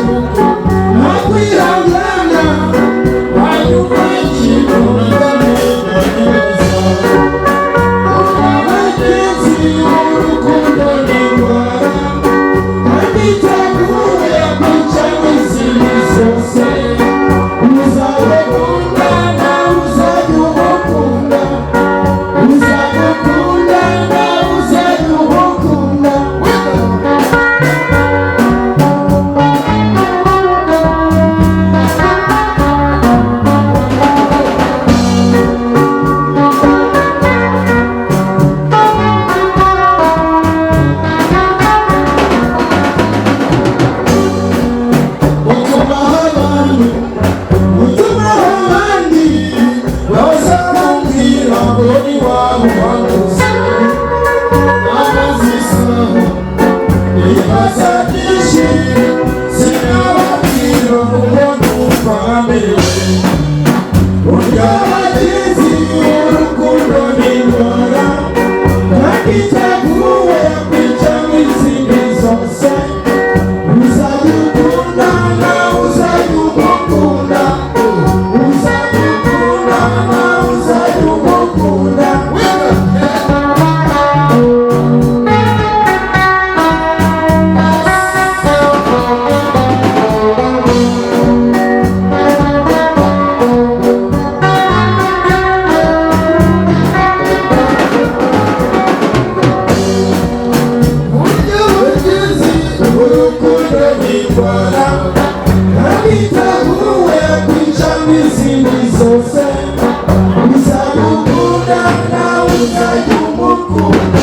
No kwihangana, hanyuma ikintu ndamenya neza. Abagenzi, urukundo ni indwara kandi iteguye kwica n'izindi zose. Uzagukunda nawe uzajya umukunda, uzagukunda nawe uzajya umukunda. Utumaho abantu, utumaho abandi baza kumbwira ngo iwabo wabuze amazi isaha ibibazo byinshi sinababwira uko numva merewe. Burya abagizi, urukundo ni indwara kandi iteguwe kwica nk'izindi zose. Uzagukunda nawe uzajya umukunda, uzagukunda nawe uzajya umukunda. Burya abagizi, urukundo ni indwara kandi iteguwe kwica nk'izindi zose. Uzagukunda nawe uzajya umukunda.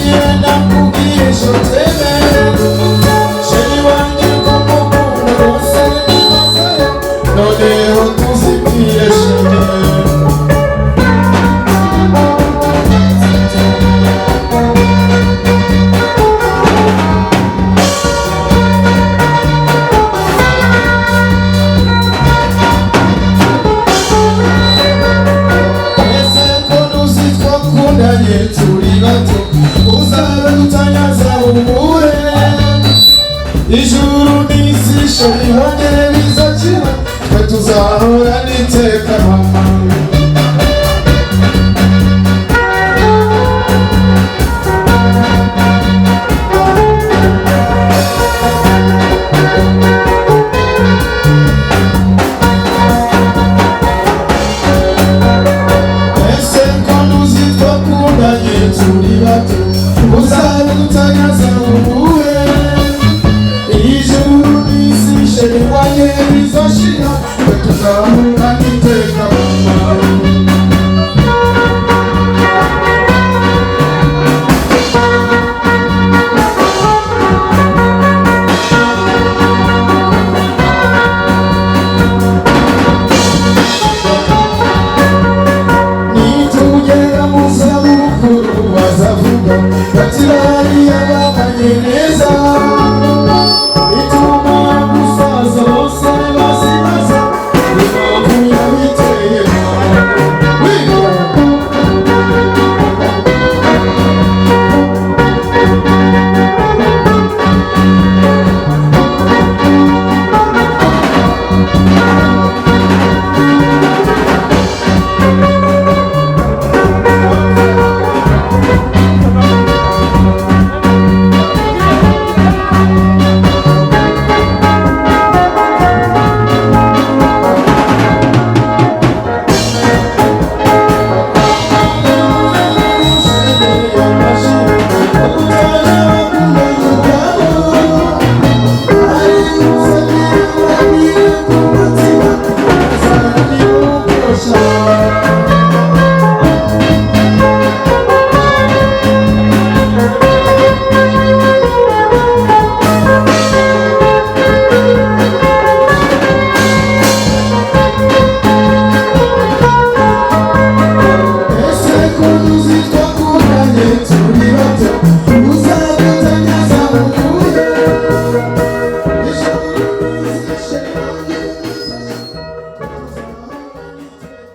Igihe nakubwiye je t'aime, chéri wanjye, ko ngukunda rwose byimazeyo, noneho tuzibwire chérie. Ese ko ntuzi twakundanye turi bato, uzadutanyaza humure. Ijuru n'isi, chéri wanjye, bizakira, twe tuzahora n'iteka, mama. Ese ko ntuzi twakundanye turi bato, uzadutanyaza humure. Ijuru n'isi, chéri wanjye, bizashira, twe tuzahora n'iteka, mama. Nitugera mu zabukuru bazavuga bati bariya.